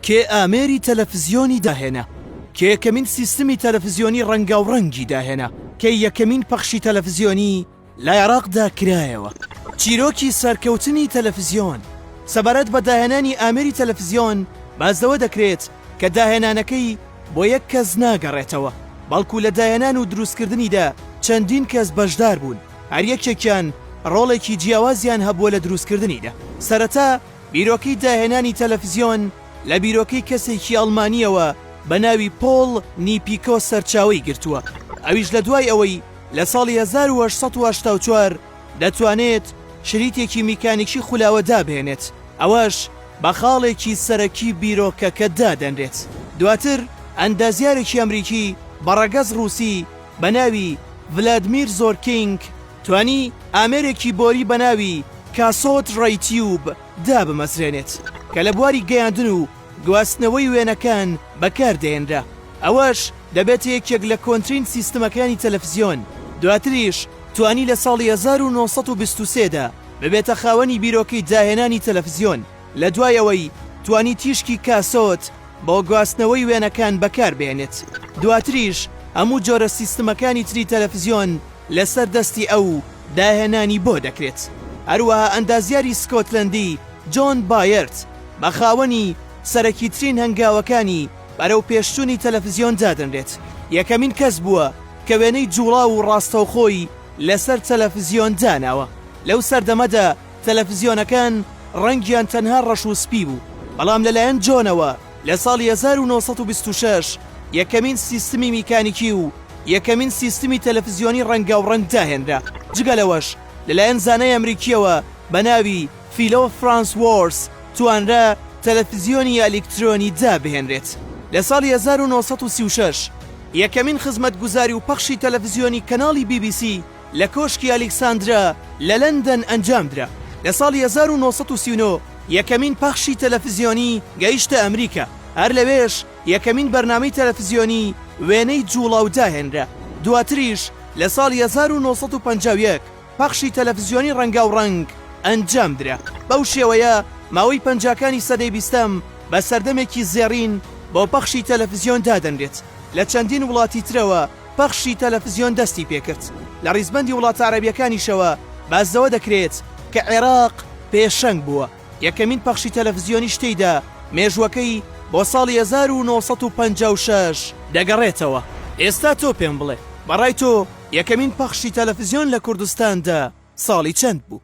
کێ ئامێری تەلەفزیۆنی داهێنا؟ کێ یەکەمین سیستمی تەلەفزیۆنی ڕەنگاوڕەنگی داهێنا؟ کەی یەکەمین پەخشی تەلەفزیۆنی لە عێراقدا کرایەوە؟ چیرۆکی سەرکەوتنی تەلەفزیۆن سەبارەت بە داهێنانی ئامێری تەلەفزیۆن باس لەوە دەکرێت کە داهێنانەکەی بۆ یەک کەس ناگەڕێتەوە، بەڵکو لە داهێنان و دروستکردنیدا چەندین کەس بەشدار بوون، هەر یەکێکیان ڕۆڵێکی جیاوازیان هەبووە لە دروستکردنیدا. سەرەتا بیرۆکەی داهێنانی تەلەفزیۆن لە بیرۆکەی کەسێکی ئەڵمانییەوە بە ناوی پۆڵ نیپیکۆ سەرچاوەی گرتووە، ئەویش لە دوای ئەوەی لە ساڵی 1884 دەتوانێت شریتێکی میکانیکی خولاوە دابهێنێت، ئەوەش بە خاڵێکی سەرەکی بیرۆکەکە دادەنرێت. دواتر ئەندازیارێکی ئەمریکی بە ڕەگەز ڕووسی بە ناوی ڤلادمیر زۆرکینگ توانی ئامێرێکی بۆری بە ناوی cathode ray tube دابمەزرێنێت کە لە بواری گەیاندن و گواستنەوەی وێنەکان بەکاردەهێنرا، ئەوەش دەبێتە یەکێک لە کۆنترین سیستمەکانی تەلەفزیۆن، دواتریش توانی لە ساڵی 1923 دا ببێتە خاوەنی بیرۆکەی داهێنانی تەلەفزیۆن لە دوای ئەوەی توانی تیشکی کاسۆت بۆ گواستنەوەی وێنەکان بەکاربهێنێت، دواتریش هەموو جۆرە سیستمەکانی تری تەلەفزیۆن لەسەر دەستی ئەو داهێنانی بۆ دەکرێت. هەروەها ئەندازیاری سکۆتلەندی جۆن بایەرد بە خاوەنی سەرەکیترین هەنگاوەکانی بەرەو پێشچوونی تەلەفزیۆن دادەنرێت، یەکەمین کەس بووە کە وێنەی جوڵاو و ڕاستەوخۆی لەسەر تەلەفزیۆن داناوە. لەو سەردەمەدا تەلەفزیۆنەکان ڕەنگیان تەنها ڕەش و سپی بوو، بەڵام لەلایەن جۆنەوە لە ساڵی 1926 یەکەمین سیستمی میکانیکی و یەکەمین سیستمی تەلەفزیۆنی ڕەنگاوڕەنگ داهێنرا، جگە لەوەش لەلایەن زانای ئەمریکییەوە بە ناوی فیلۆ فرانسوۆرس توانرا تەلەفزیۆنی ئەلیکترۆنی دابهێنرێت. لە ساڵی 1936 یەکەمین خزمەتگوزاری و پەخشی تەلەفزیۆنی کەناڵی بی بی سی لە کۆشکی ئەلیکساندرا لە لەندەن ئەنجامدرا. لە ساڵی 1939 یەکەمین پەخشی تەلەفزیۆنی گەیشتە ئەمریکا، هەر لەوێش یەکەمین بەرنامەی تەلەفزیۆنی وێنەی جووڵاو داهێنرا، دواتریش لە ساڵی 1951 پەخشی تەلەفزیۆنی ڕەنگاوڕەنگ ئەنجامدرا. بەو شێوەیە ماوەی پەنجاکانی سەدەی بیستەم بە سەردەمێکی زێڕین بۆ پەخشی تەلەفزیۆن دادەنرێت. لە چەندین وڵاتی ترەوە پەخشی تەلەفزیۆن دەستی پێکرد، لە ڕیزبەندی وڵاتە عەرەبییەکانیشەوە باس لەوە دەکرێت کە عێراق پێشەنگ بووە، یەکەمین پەخشی تەلەفزیۆنیش تێیدا مێژووەکەی بۆ ساڵی 1956 دەگەڕێتەوە. ئێستا تۆ پێم بڵێ، بەڕای تۆ یەکەمین پەخشی تەلەفزیۆن لە کوردستاندا ساڵی چەند بوو؟